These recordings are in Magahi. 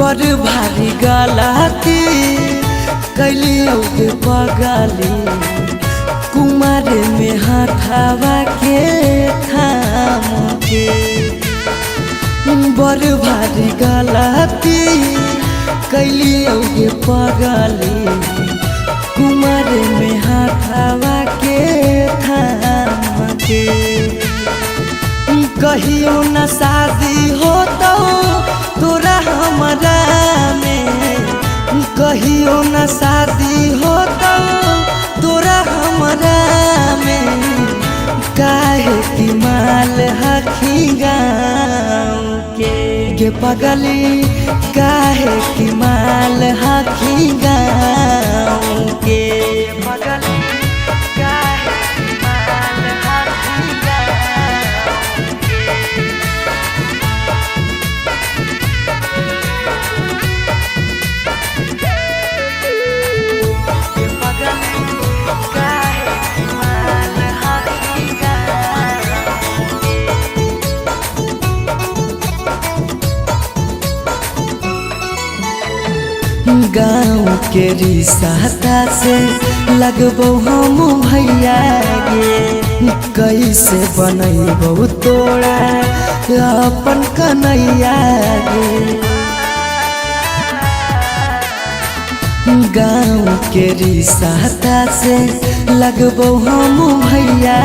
बड़ भारी गलती कैलियौ गे पगली, कुमार में हाथावा के थाम के। बड़ भारी गलती कैलियौ गे पगली, कुमार में हाथावा के थाम के। कहियो न शादी होतौ तोरा हमरा में, कहियो न शादी होतौ तोरा हमरा में, काहे कि माल हखी गाँव के। गे पगली काहे कि माल हखी गाँव के। पगली काहे कि माल हखी गाँव के। गे पगली काहे कि माल हखी गाँव के। गाँव के रिसाता से लगबो हम भैया गे, कैसे बनैबो तोरा अपन कन्हैया गे। गाँव के रिसाता से लगबो हम भैया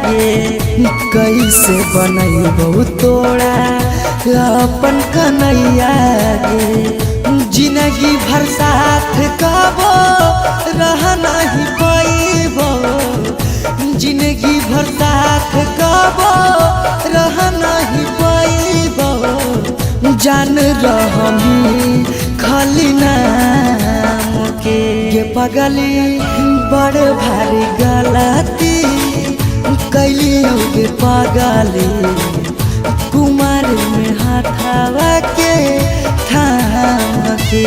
गे, कैसे बनैबो तोरा अपन कन्हैया गे। जिंदगी भर साथ कबो रह नहीं पैबो, जिंदगी भर साथ कबो रह नहीं पैबो, जान रहमी खाली नाम के। गे पगली बड़ भारी गलती कैलियौ गे पगली, कुमार में हाथावा के थाम के।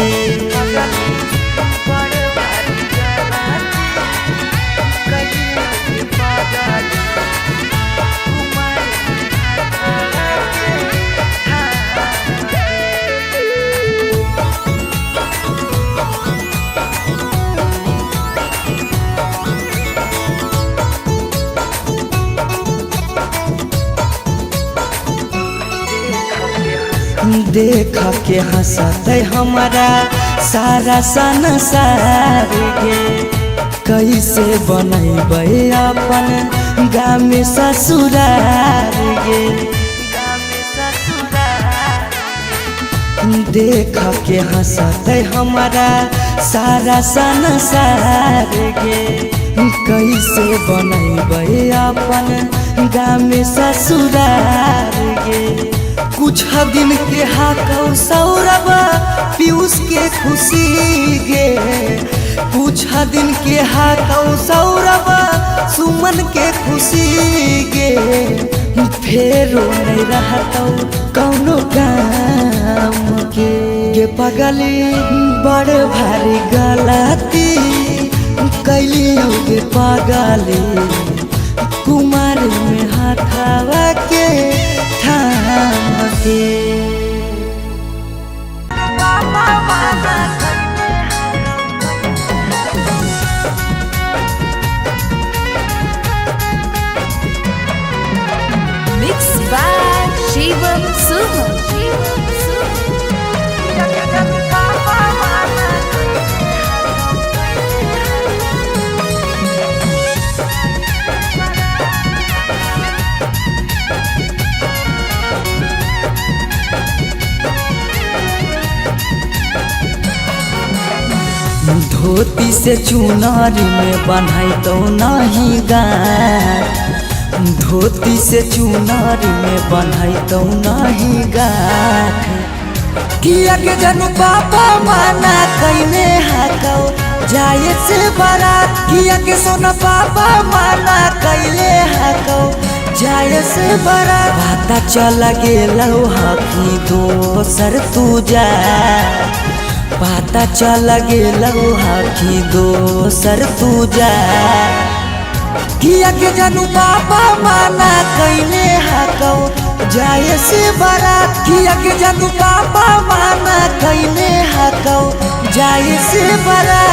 देख के हंसते हमारा सारा संसार गे, कैसे बनैबै अपन गाम ससुरार गे। देख के हंसते हमारा सारा संसार गे, कैसे बनैबै अपन गाम ससुरार गे। कुछ दिन के हाकौ सौरभ पीयूष के खुशी गे, कुछ दिन के हाकौ सौरभ सुमन के खुशी गे, फेरो नहीं रहतौ कौनो काम के। गे पगली बड़ भारी गलती कैलियौ गे पगली, कुमार में हाथावा के थाम के। Mix by Shivam Suham. धोती से चुनारी में बन्हाई तो नहीं गाँठ, धोती से चुनारी में बन्हाई तो नहीं गाँठ। किया के जनु पापा माना कैने हाकौ जाए से बारात, किया के सोना पापा माना कैले हाकौ जाए से बारात। पता चल गेलौ हकी दोसर तू जा, पता चल गेलौ हकी दोसर तू जा। किया के जानू पापा माना कैले हाकौ जाए से बारात, किया के जानू पापा माना कैले से बड़ा।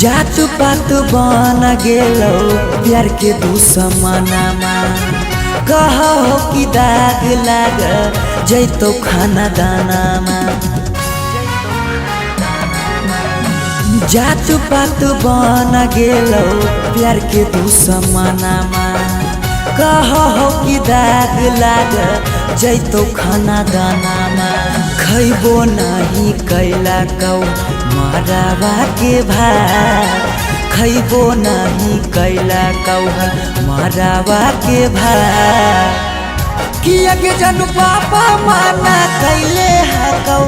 जात पात बन गेलो प्यार के दुश्मनामा, कहो कि दाग लाग जैतो खाना दानामा। जात पात बन गेलो प्यार के दुश्मनामा, कहो कि दाग लाग जैतो खाना दानामा। खैबो नाही कैला कौ मरावा के भात, खैबो नाही कैला कौ मरावा के भात। किया के जानू पापा माना कैले हकौ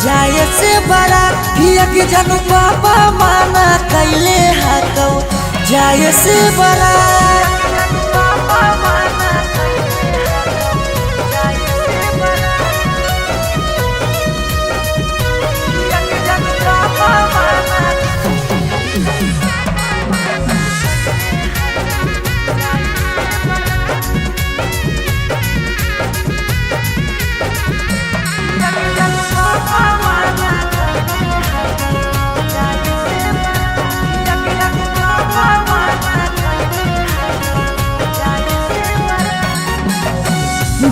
जाए से बड़ा, किया के जानू पापा माना कैले हकौ जाए से बड़ा।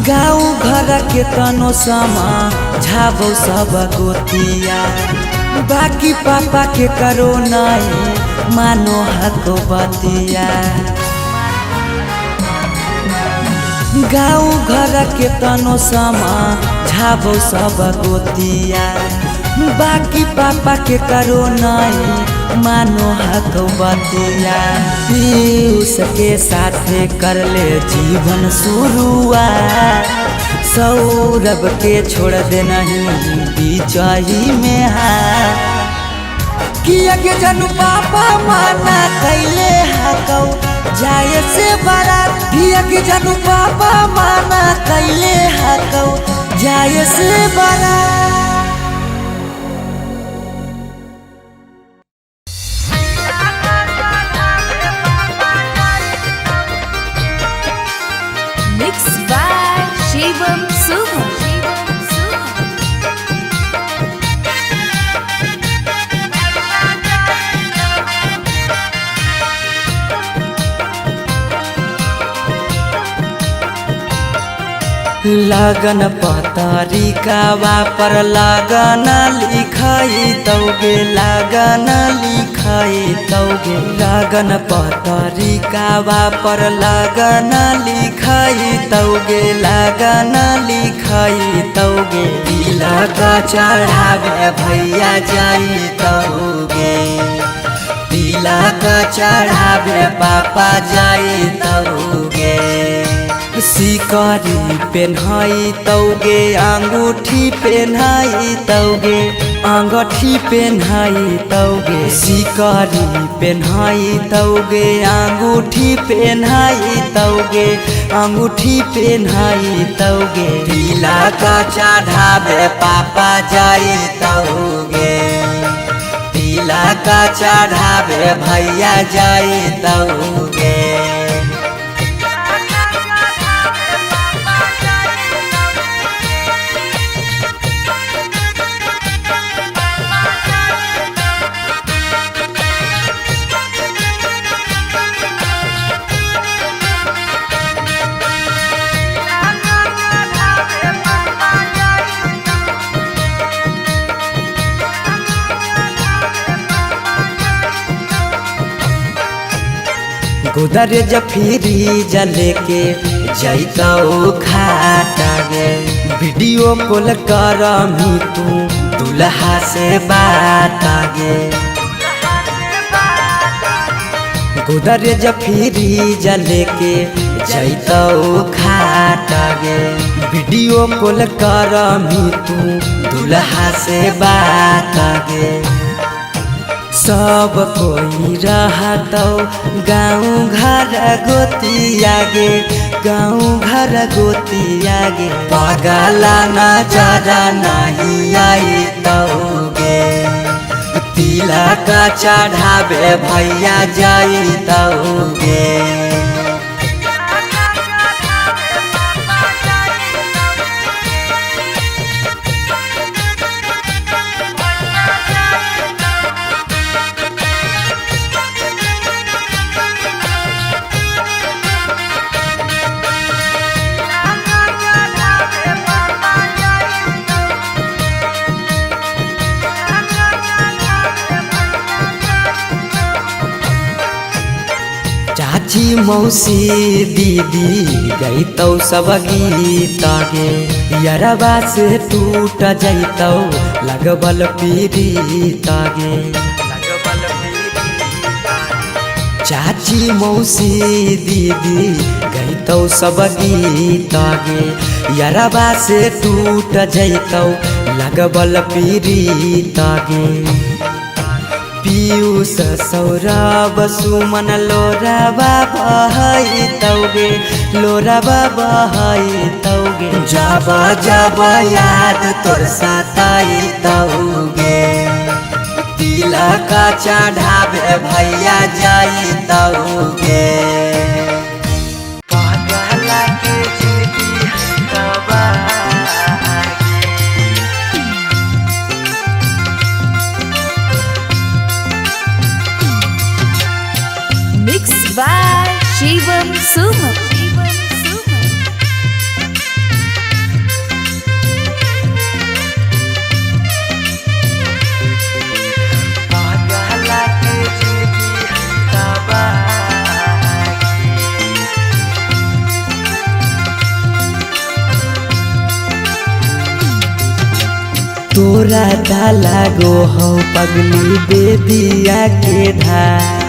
गाँव घर के तनो समा झाबो सब गोतिया, बाकी पापा के करो नहीं मानो हको बतिया। गाँव घर के तनो समा झाबो सब गोतिया, बाकी पापा के करो नहीं मानो हको बतिया। पीयूष के साथे कर ले जीवन शुरुआत, सौरभ के छोड़ दे नहीं बीचही में हाथ। किया के जानू पापा माना कैले हकौ जाए से बड़ा, किया के जानू पापा माना कैले हकौ जाए से बड़ा। Mixed by Shivam Suham. लगन पतरिकावा पर लगन लिखाई तौगे, लगन लिखाई तौगे। लगन पतरिकावा पर लगन लिखाई तौगे, लगन लिखाई तौगे। तिलक चढ़ावे भैया जाई तौगे, तिलक चढ़ावे पापा जाई तौगे। सिकरी पेन्हाई तौगे, अंगूठी पेन्हाई तौगे, अंगूठी पेन्हाई तौगे। सिकरी पेन्हाई तौगे, अंगूठी पेन्हाई तौगे, अंगूठी पेन्हाई तौगे। तिलक चढ़ावे पापा जाई तौगे, तिलक चढ़ावे भैया जाई तौगे। गोदरेज फ्रीज लेके जैतौ खाटा गे, वीडियो कॉल करमी तू दुल्हा से बात गे। गोदरेज फ्रीज लेके जैतौ खाट गे। वीडियो कॉल करमी तू दुल्हा से बात गे। सब कोई रहतौ गाँव घर गोतिया गे, गाँव घर गोतिया गे। पगला नजर नहीं आई गे, तिलक चढ़ावे भैया जैतौ गे। चाची मौसी दीदी गईतौ सब गीत गे, यरबा से टूट जैतौ लगबल पीरीत गे। चाची मौसी दीदी गईतौ सब गीत गे, यरबा से टूट जैतौ लगबल पीरीत गे। पीयूष सौरभ सुमन लोराबा बहैतौ गे, लोराबा बहैतौ गे। जब जब याद तोर सताइतौ गे, तिलक चढ़ावे भैया जैतौ गे। पगला के जिंदगी है तबाह। Mixed by Shivam Suman. पगला के जिंदगी है तबाह। तोरा डाला गो हौ पगली बेदिया के धार,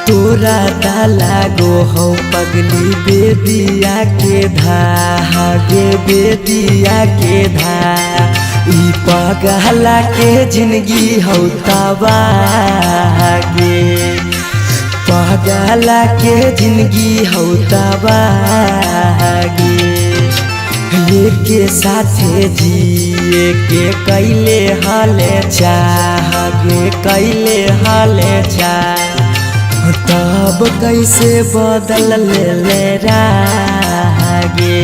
तोरा डाला गो हौ पगली बेदिया के धागे, बेदिया के धा। ई पगला के जिंदगी हौ तबाह गे, पगला के जिंदगी हौ तबाह गे। के साथे जिए के कैले हाले चाह गे, कैले हाले चाह। तब कैसे बदल ले रागे,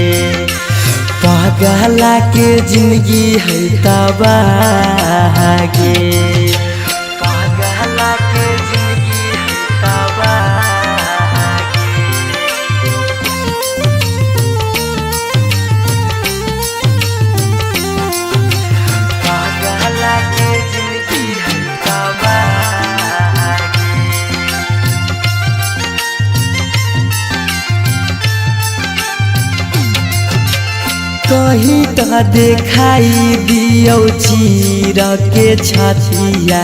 पगला के जिंदगी है तबाह गे। पगला के जिंदगी है तबाह गे। पगला के जिंदगी है तबाह गे। कहीं त देखाई दियौ चीर के छातिया,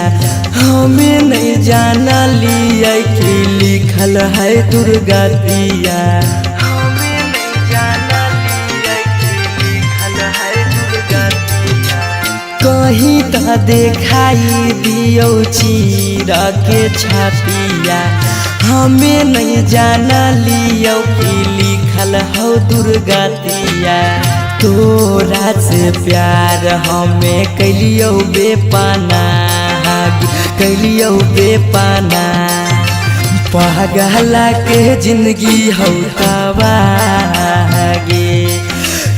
हमें नहीं जाना लिया कि लिखल है दुर्गतिया। हमें नहीं जाना लिया कि लिखल है दुर्गतिया। कहीं त देखाई दियौ चीर के छातिया, हमें नहीं जाना लियौ कि लिखल हौ दुर्गतिया। तोरा से प्यार हमें कैलियौ बेपना, कैलियौ बेपना। पगला के जिंदगी हौ तबाह गे,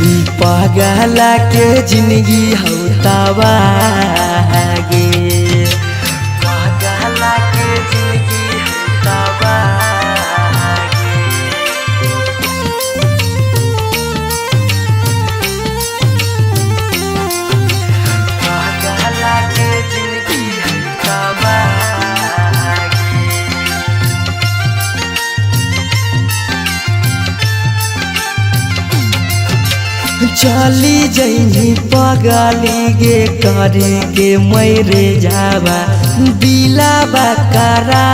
ई पगला के जिंदगी हौ तबाह गे। पगला के जिंदगी हौ तबाह गे। पगला के जिंदगी है तबाह गे। चली जइनी पगली गे करे के मैरे जावा दिलावा करा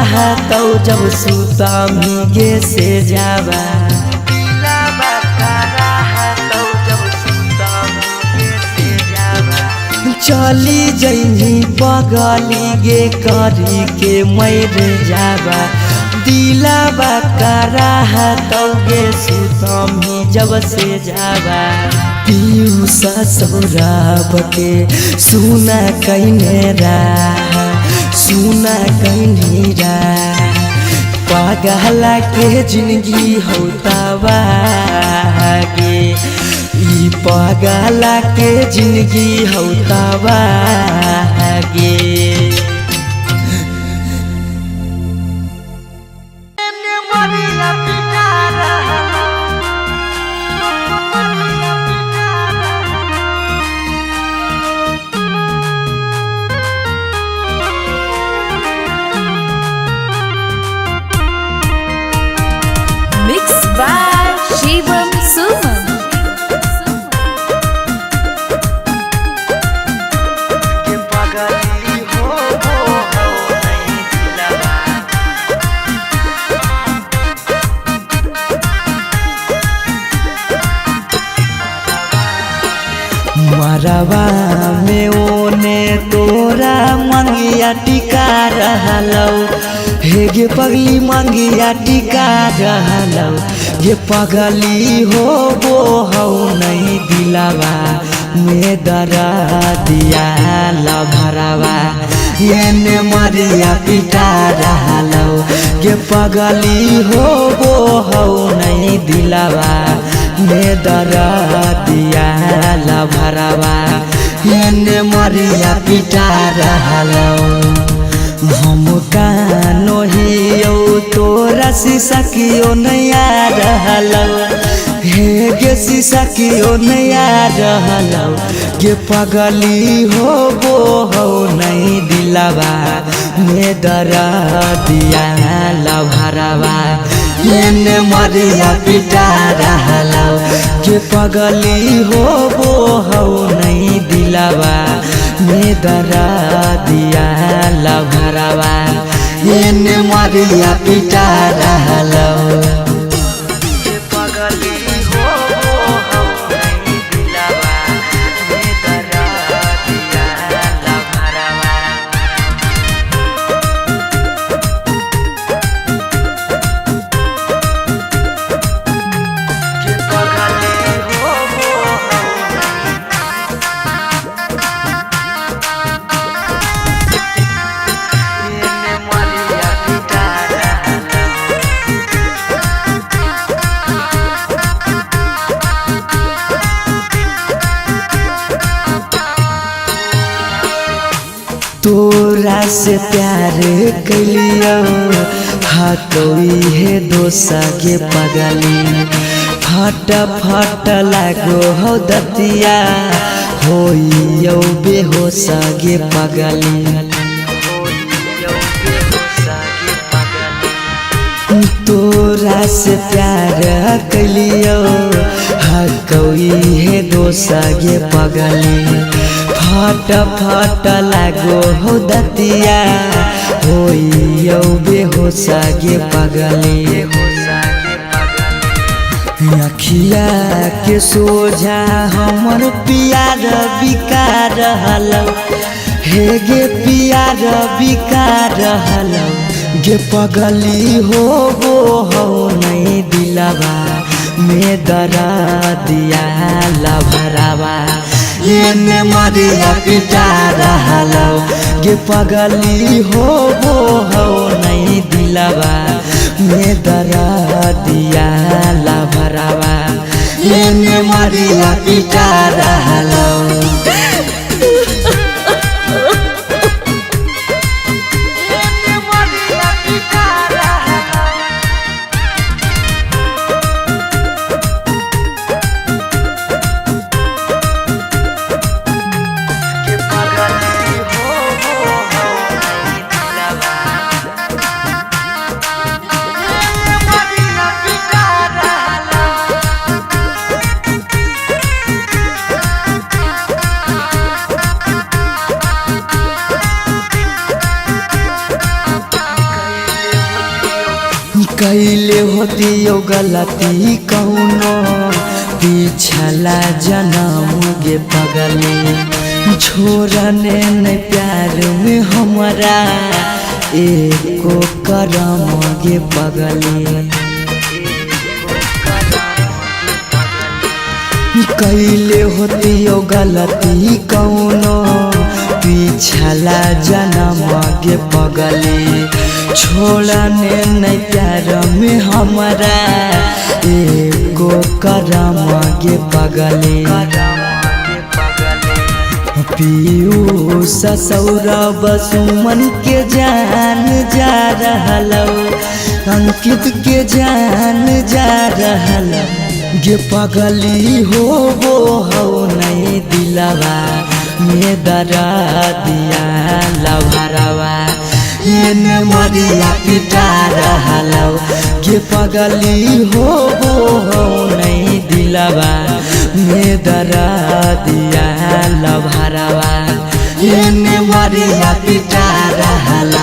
तौ जब सुतमी गे से जावा दिलावा करा तौ जब सुतमी गे से जावा। चली जइनी पगली गे करे के मैरे जावा दिलावा करा तौ गे सुतमी जब से जावा। पीयूषा सौरभ के सुना कैने रा सुना कैने रा पागला के जिंदगी होता गे ई पागला के जिंदगी होता गे। Mix by Shivam Suman. के पगली हो हो नहीं दिलवा मरवा में ओने तोरा मंगिया टिका रहलौ हे गे पगली मंगिया टिका रहलौ गे पगली हो वो हौ नहीं दिलवा में दरा दिया लभरवा एने मरिया पिटा रहलौ गे पगली हो वो हौ नहीं दिलवा में दरा दिया लभरवा एने मरिया पिटा रहलौ। हम कानो हियौ तोरा शीशा कियो नया रहलौ हे गे शीशा कियो नया रहलौ गे पगली हो वो हौ नहीं दिलवा में दरा दिया लभरवा एने मरिया पिटा रहलौ गे पगली हो वो हौ नहीं दिलवा में दरा दिया लभरवा एने मरिया पिटा रहलौ। पगली हो हो नहीं दिलवा में दरा दिया लभरवा। के पगली हो हो एने मरिया पिटा रहलौ। तोरा से प्यार कैलियो हाथोई हे दोसा के पगली फट फट लागो हो दतिया होइयो बेहोशा गे पगली तोरा से प्यार कैलियो हकौई हे दोसा गे पगली फट फट लागो हो दतिया होइयो बेहोशा गे पगली। अखिया के सोझा हमर पियार बिका रहलौ हे गे पियार बिका रहलौ गे पगली हो वो हो नहीं दिलवा में दरा दिया लभरवा एने मरिया पिटा रहलौ गे पगली हो वो हो नहीं दिलवा में दरा दिया लभरवा एने मरिया पिटा रहलौ। एने मरिया पिटा रहलौ। के पगली हो हो नहीं दिलवा एने मरिया पिटा रहलौ। कैले होती गलती कौनो पिछला जनम गे पगली। छोड़ने न प्यार में हमारा एको करम गे पगली। कैले होती गलती कौनो पिछला जनम गे पगली। छोड़ने न प्यार में हमारा एको करम गे पगली। पीयूष सौरभ सुमन के जान जा रहल, अंकित के जान जा रहल गे पगली। हो वो हो नहीं दिलवा में दरा दिया लभरवा एने मरिया पिटा रहल गे पगली। हो वो हो नहीं दिलवा में दरा दिया लभरवा एने मरिया पिटा रहल।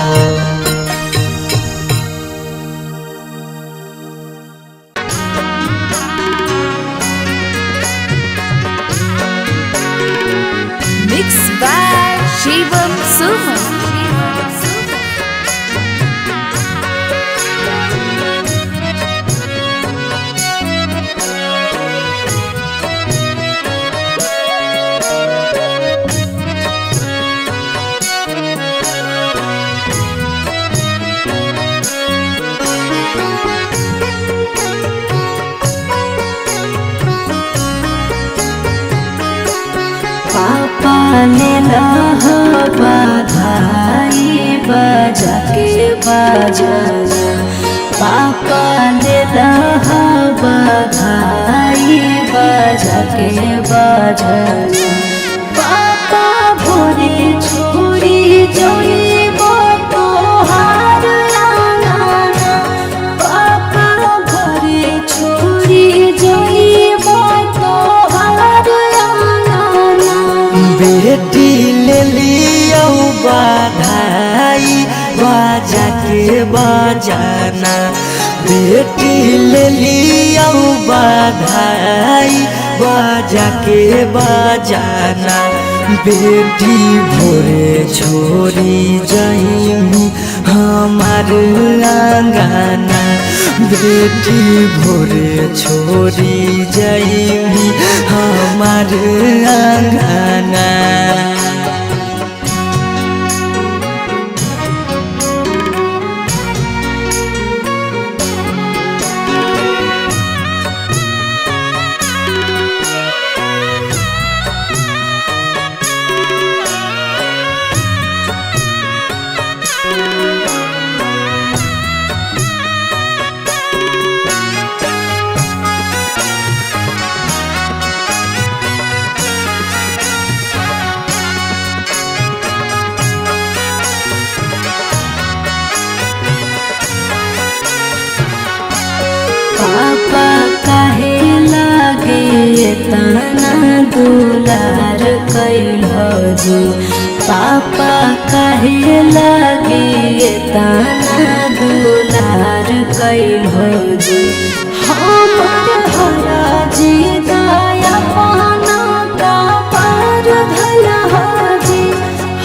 Mix by Shivam Suman. पापा ने बधाई बजा के बजाना, पापा ने बधाई बजा के बजाना। पापा भोरे छोड़ी जोइब तोहार आंगना, पापा भोरे छोड़ी जोइब तोहार आंगना। बेटी ले लियो बधाई बाजा के बजाना, बेटी ले लियो बधाई बाजा के बजाना। बेटी भोरे छोरी जाई हमार आंगना, बेटी भोरे छोरी जाई हमार आंगना। पापा काहे लागे तना दुलार कैल जी, पापा काहे लागे तना दुलार कैल जी। हमर हरा जी दया पाना का पार धया जी,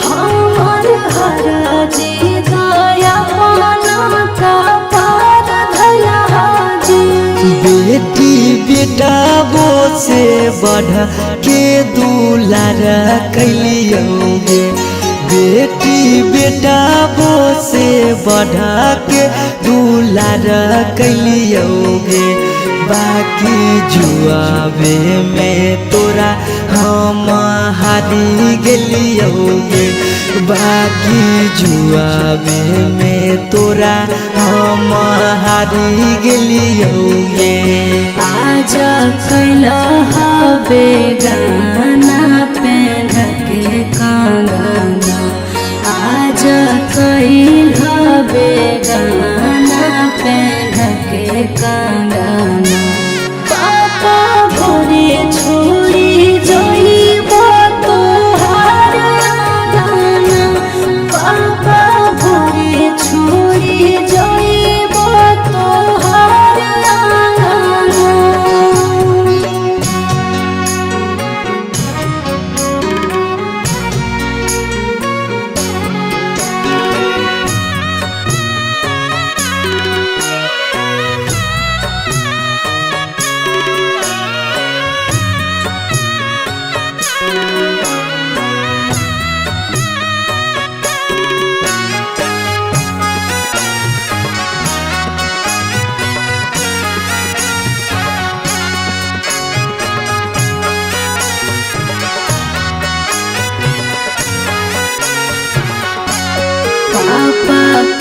हमर हरा जी दया पाना का पार धया जी। बेटी बेटा वो से बढ़ के दुलार कैलियोगे, बेटी बेटा वो से बढ़ के दुलार कैलियोगे। बाकी जुआबे में तोरा हम हारी गेलियोगे, बाकी जुआबे में तोरा हम हारी गेलियोगे। आज कैला हबे गाना पेन के कंगना, आज कैल हबे गाना पेन के कंगना। पापा भोरे छोड़ी जोइब तोहार आंगना, पापा भोरे छोड़ी जोइब तोहार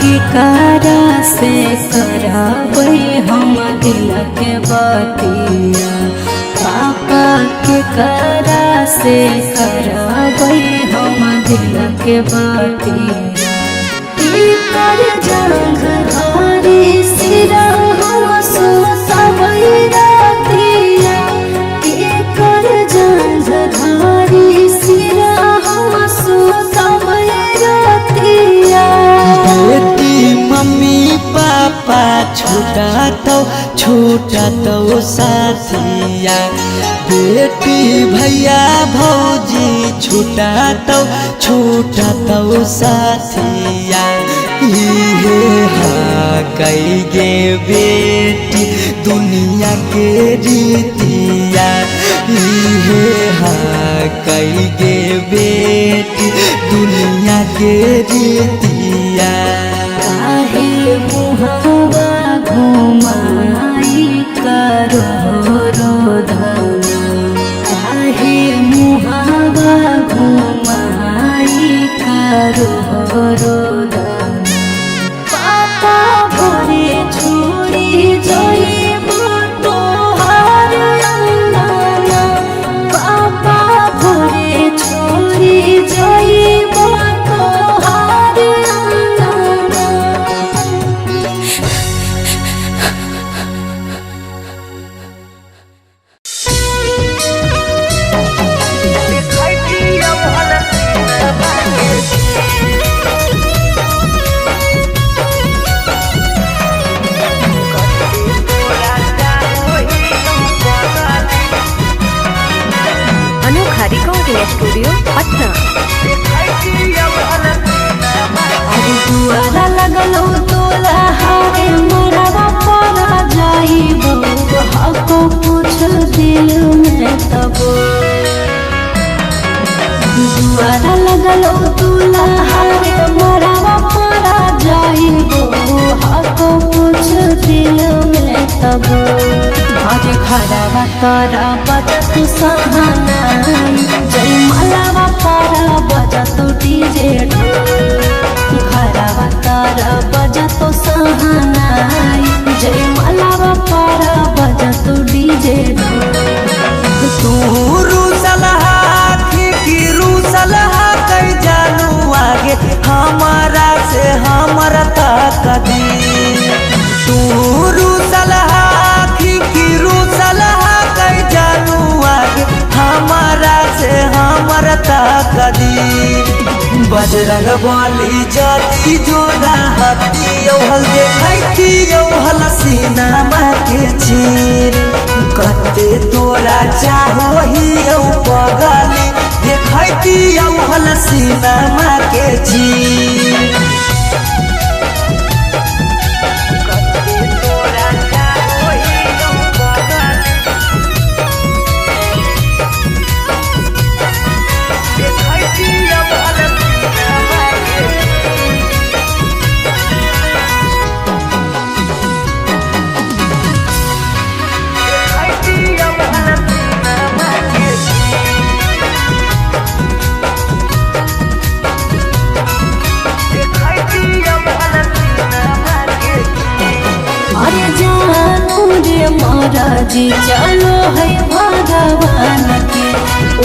के कारा से कराबै हम दिल के बतिया, पापा के कारा से कराबै हम दिल के बतिया। कर जंग धारी सिरा हम सुतबै रातिया, के कर जंग धारी सिरा हम सुतबै रातिया। बेटी मम्मी पापा छूटा तो छूटा तो साथिया, बेटी भैया भौजी छूटा तो छूटा तो साथिया। इहे हा कई गे बेटी दुनिया के रीतिया, इहे हा कई गे बेटी दुनिया के रीतिया। काहे मुहावा घुमाई करो रोधना, काहे मुहावा घुमाई करो रोधना। पापा भोरे छोड़ी जइबो तोहार अंगना, पापा भोरे छोड़ी जइबो तोहार अंगना। अनोखा रिकॉर्डिंग स्टूडियो पटना। अरे दुआरा लगलो तोला हारे मरवा पर जाइबो, हको कुछ दिल में तब। दुआरा लगलो तोला हारे मरवा पर जाइबो, हको कुछ दिल में तब। आज घरवा तोरा बजत सहानाई, जय मलावा पारा बजत डीजे ढोल। घरवा तोरा बजत सहानाई, जय मलावा पारा बजत डीजे ढोल। तू रूसलहा की रूसलहा कई जानू आगे हमारा से हमरा तक दी। तू रूसलहा की रूसलहा कई जानू आगे हमारा से हमरा तक दी। बजरंग बली जाती जोड़ा हती औहल देखैती औहल सीनामा के चीर। कते तोरा चाहो ही औ पगली देखैती औहल सीनामा के चीर। अरे जानू रे महाराजी चलो है भगवान के,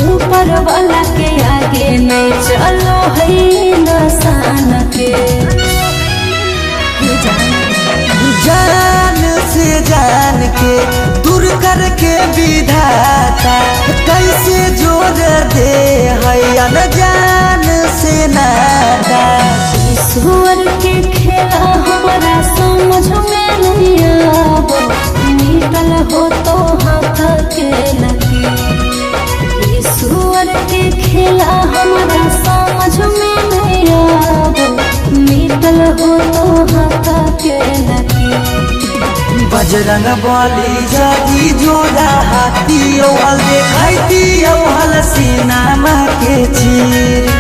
ऊपर वाला के आगे नहीं चलो है नसान के। जान से जान के दूर करके विधाता कैसे जोड़ दे है अनजान से नाता। ईश्वर के खेला हमारा समझ में नहीं आबो, निकल हो तो हाथ के लगी। ईश्वर के खेला हमारा समझ में नहीं आबो, निकल हो तो हाथ के लगी। बजरंग बली जाती जोड़ा हाथी औहल देखैती औहल सीनामा के चीर।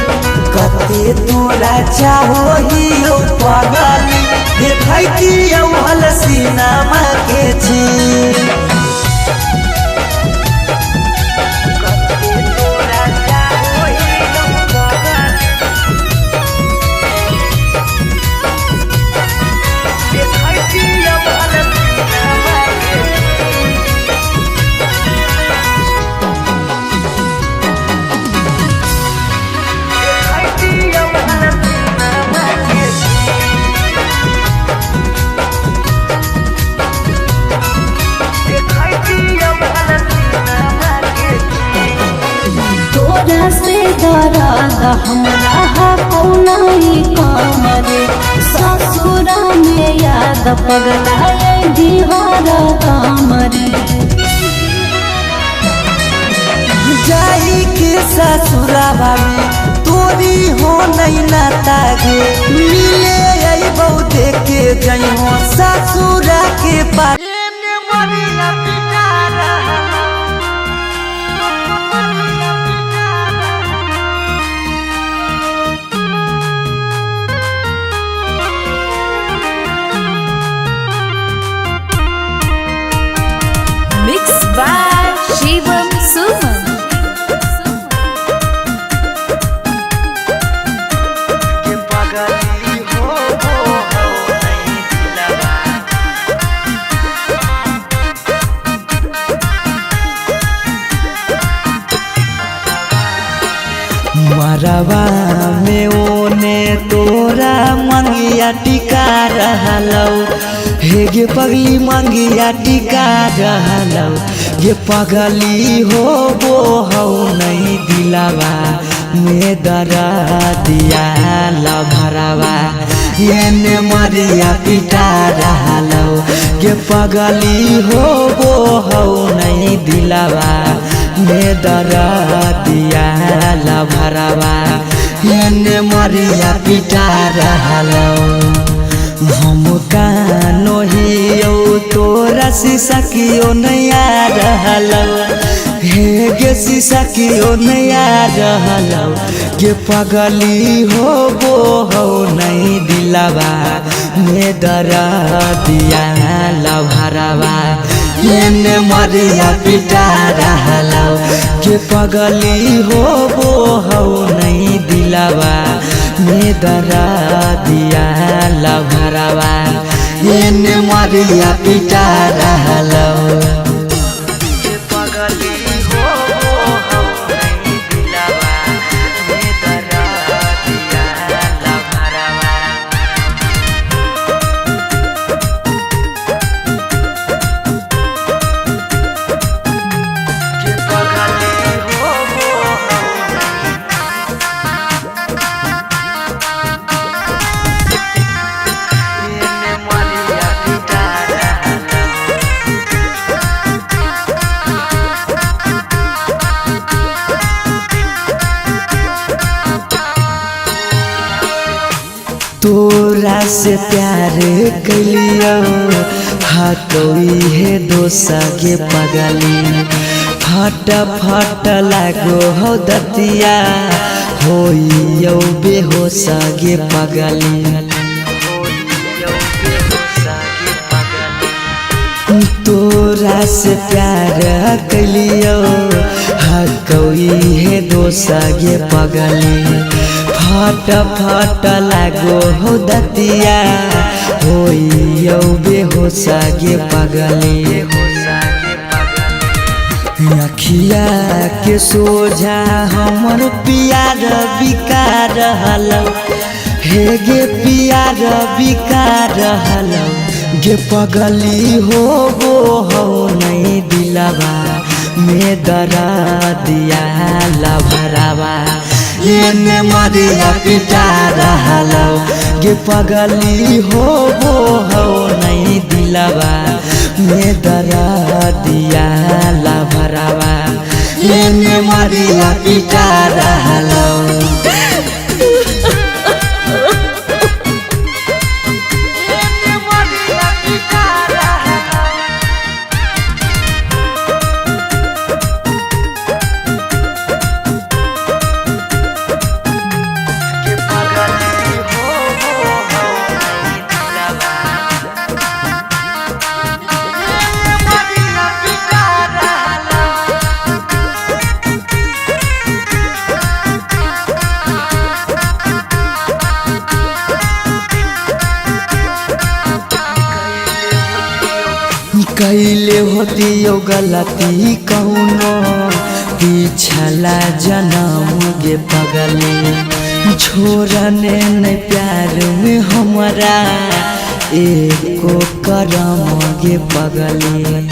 कते तोरा चाहो ही औ पगली देखैती औहल सीनामा के चीर। हमरा कौनाई काम रे। ससुरा में याद पगलाए बिहार काम रे। जाई के ससुरावा में तोरी हो नहीं नाता गे, मिले अइबौ देखे जइहो ससुरा के पास। Mix by Shivam Suman. के पगली हो हो नहीं दिलवा। मरवा में ओने तोरा मंगिया टिका रहलौ, हे गे पगली मंगिया टिका रहलौ, गे पगली हो वो हौ नहीं दिलवा में दरा दिया लभरवा, एने मरिया पिटा रहलौ, गे पगली हो वो हौ नहीं दिलवा में दरा दिया लभरवा, एने मरिया पिटा रहलौ। हम कानो हियौ तोरा शीशा कियो नहीं आ रहलौ, हे गे शीशा कियो नहीं आ रहलौ, गे पगली हो वो हौ नहीं दिलवा में दरा दिया लभरवा, एने मरिया पिटा रहलौ, गे पगली हो वो हौ नहीं दिलवा में दरा दिया लभरवा, एने मरिया पिटा रहलौ। के पगली हो वो हौ नहीं दिलवा में दरा दिया लभरवा। के पगली हो वो हौ एने मरिया पिटा रहलौ। तोरा से प्यार कलियो हाथोई हे दोसा के पगली, फट फट लागो हो दतिया होइयो बेहोश गे पगली। तोरा से प्यार कलियो हकौई हे दोसा गे पगली, फट फट लागो हो दतिया होइयो बेहोश गे पगली। अखिया के सोझा हमर पियार बिका रहलौ, हे गे पियार बिका रहलौ, गे पगली हो वो हौ नहीं दिलवा में दरा दिया लभरवा, एने मरिया पिटा रहलौ, गे पगली हो वो हौ नहीं दिलवा में दरा दिया लभरवा, एने मरिया पिटा रहलौ। एने मरिया पिटा रहलौ। के पगली हो वो हौ नहीं दिलवा। एने मरिया पिटा रहलौ। कैले होतियो गलती कौनो पिछला जनम गे पगली, छोड़ने न प्यार में हमरा एको करम गे पगली।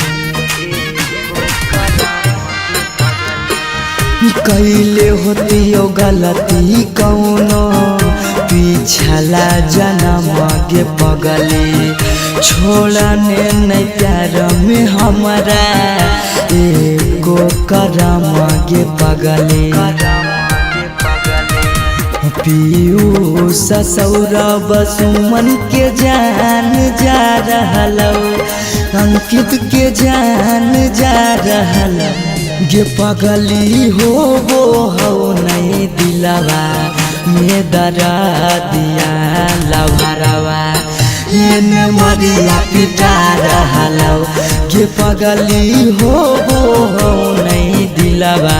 कैले होती यो गलती कौनो पिछला जन्म के पगले, छोड़ने नहीं प्यार में हमारा एको करम के पगले। पीयूष सौरभ सुमन के जान जा रहल, अंकित के जान जा रहल गे पगली हो वो हो नहीं दिलवा में दरा दिया लभरवा एने मरिया पिटा रहल गे पगली हो वो हो नहीं दिलवा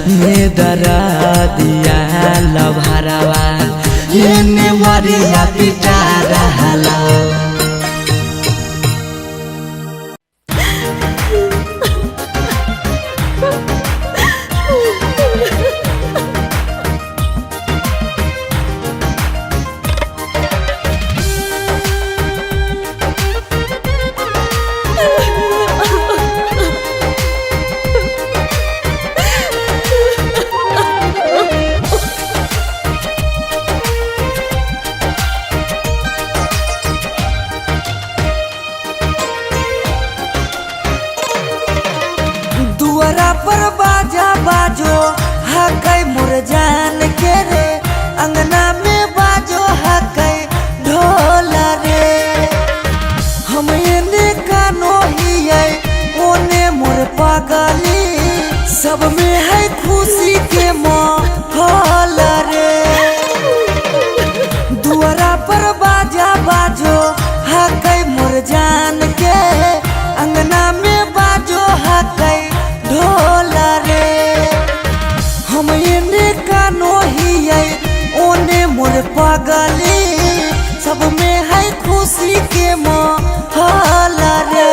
में दरा दिया लभरवा एने मरिया पिटा रहल। दुआरा पर बाजा बाजो हकै मोर जान के रे, अंगना में बाजो हकै ढोल रे। हम एने कानो हियै ओने मोर पगली, सब में है खुशी के माहौल रे। दुआरा पर बाजा बाजो हकै मोर जान के, अंगना में बाजो हकै ढोल रे। हम एने कानो हियै ओने मोर पगली, सब में है खुशी के माहौल रे।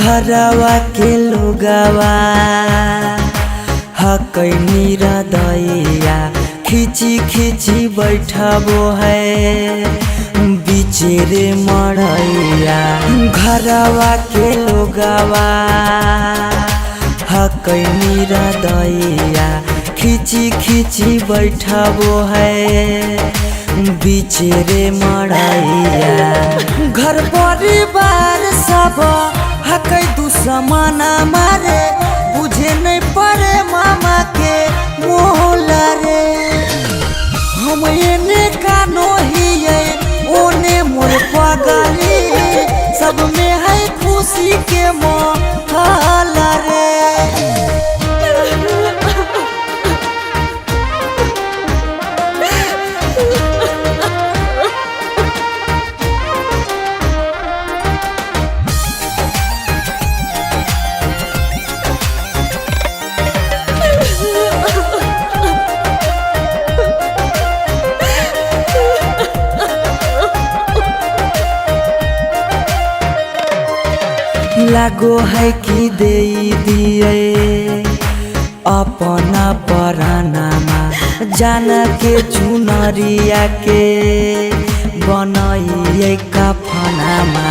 घरवा के लोगवा हकै निरदैया, खिची खिची बैठबो है बिचेरे मरैया। घरवा के लोगवा हकै निरदैया, खिची खिची बैठबो है बिचेरे मरैया। घर परिवार सब हकै दुश्मन मारे, बुझे नहीं पड़े मामा के मोहला रे। हम एने कानो हियै ओने मोर पगली, सब में है खुशी के माहौल रे। लागो है कि दे दिए अपना परानामा, जान के चुनरिया के बनाइए कफनामा।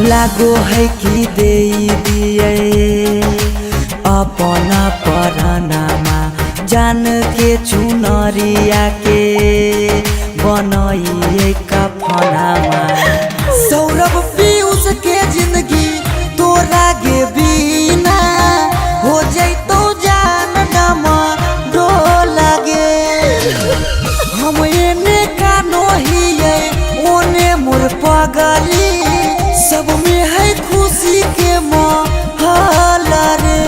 लागो है कि दे दिए अपना परानामा, जान के चुनरिया के बनाइए कफनामा। सौरभ पीयूष के जिंदगी तोरा गे बिना हो जैतो जान नमा डोला गे। हम एने कानो हियै ओने मोर पगली, सब में है खुशी के माहौल रे।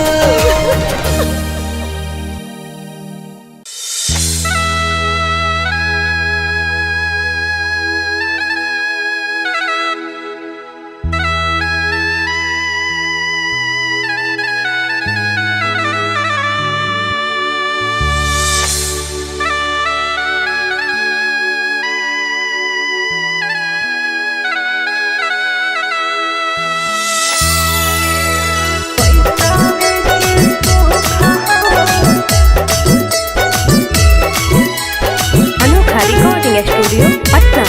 Patna.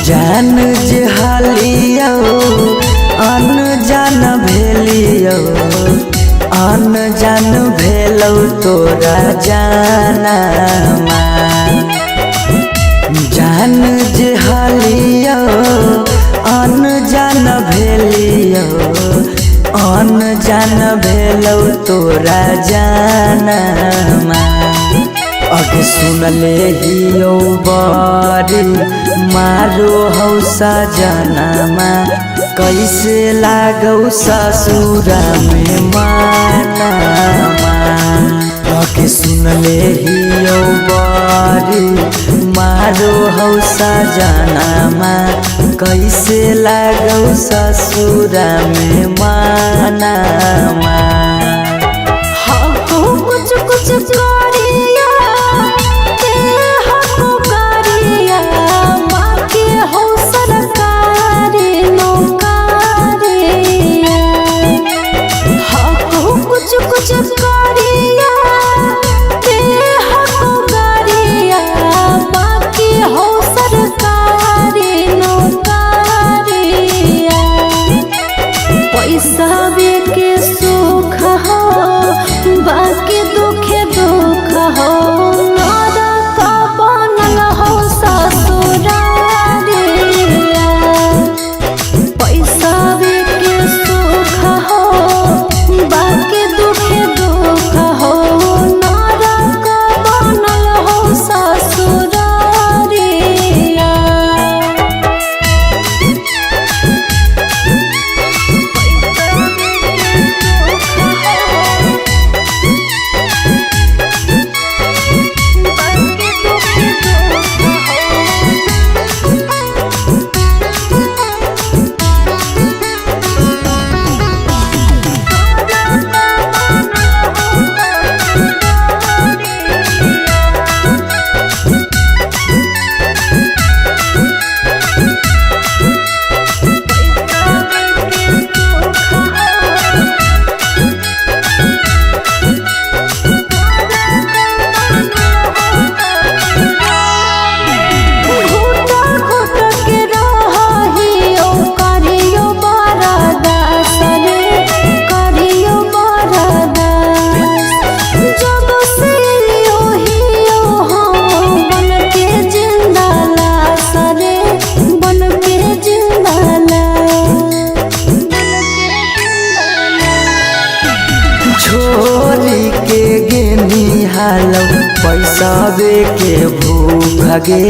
जान जे हालियो अनजान भेलियो, अनजान भेलौ तोरा जाना। जान जे हालियो अनजान भेलियो, अनजान भेलौ तोरा जाना। अगे सुनले हियो बड़ी मारो हौ सजनमा, कैसे लागौ ससुरा में मानामा। अगे सुनले हियो बड़ी मारो हौ सजनमा, कैसे लागौ ससुरा में मानामा। कुछ कुछ करिया हो करिया, बाकी हो सरकारी नौकरिया। हो कुछ कुछ करिया हो करिया, बाकी हो सरकारी नौकरिया। पैसा के सुख हो बाकी दुखे दुख हो, नरक बनल हो ससुरारिया। पैसा के सुख हो बाकी दुखे दुख हो, नरक बनल हो ससुरारिया। घुट घुट के रहियो करियो बरदास रे, करियो बरदास। जब से हियो हम बन के जिंदा लाश रे, बन के जिंदा लाश। छोरी के गेनी हालो पैसावे के भूख गे,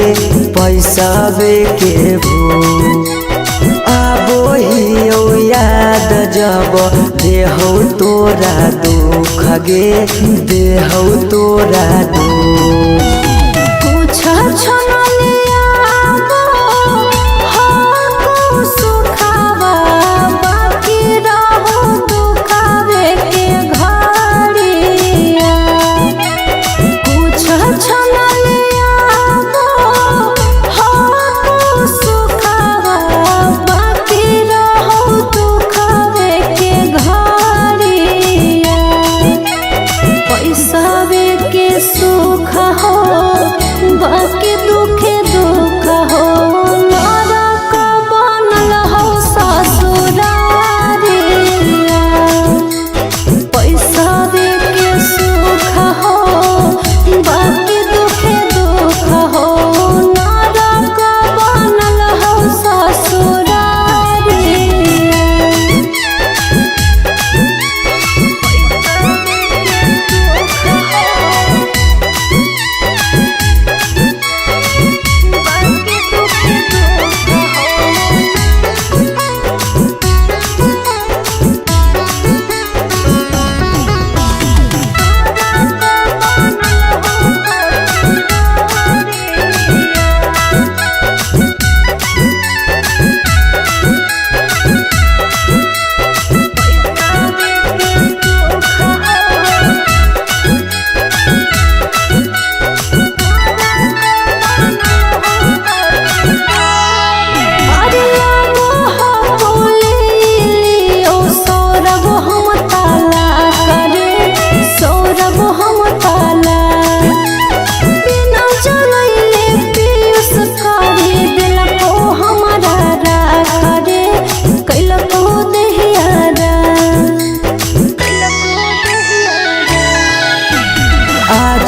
पैसावे के भूख। आबो हियो याद जब देहौ तोरा दुख गे, देहौ तोरा दुख। कुछ छनलिया हो सुखावा, बाकी रहो दुखावे के घड़िया। कुछ छनलिया हो सुखावा, बाकी रहो दुखावे के घड़िया। पैसा के सुख हो बाकी दुखे दुख हो, नरक बनल हो ससुरारिया। पैसा के सुख हो बाकी दुखे दुख हो, नरक बनल हो ससुरारिया।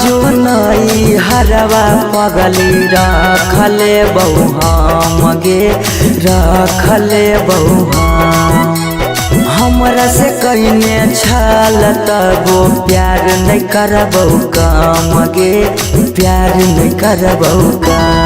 जो नई हरवा पगली रखले बहु हम गे, रखले बहु हम। हमरा से कइने छल तबो प्यार नहीं करबौ काम गे, प्यार नहीं करबौ काम।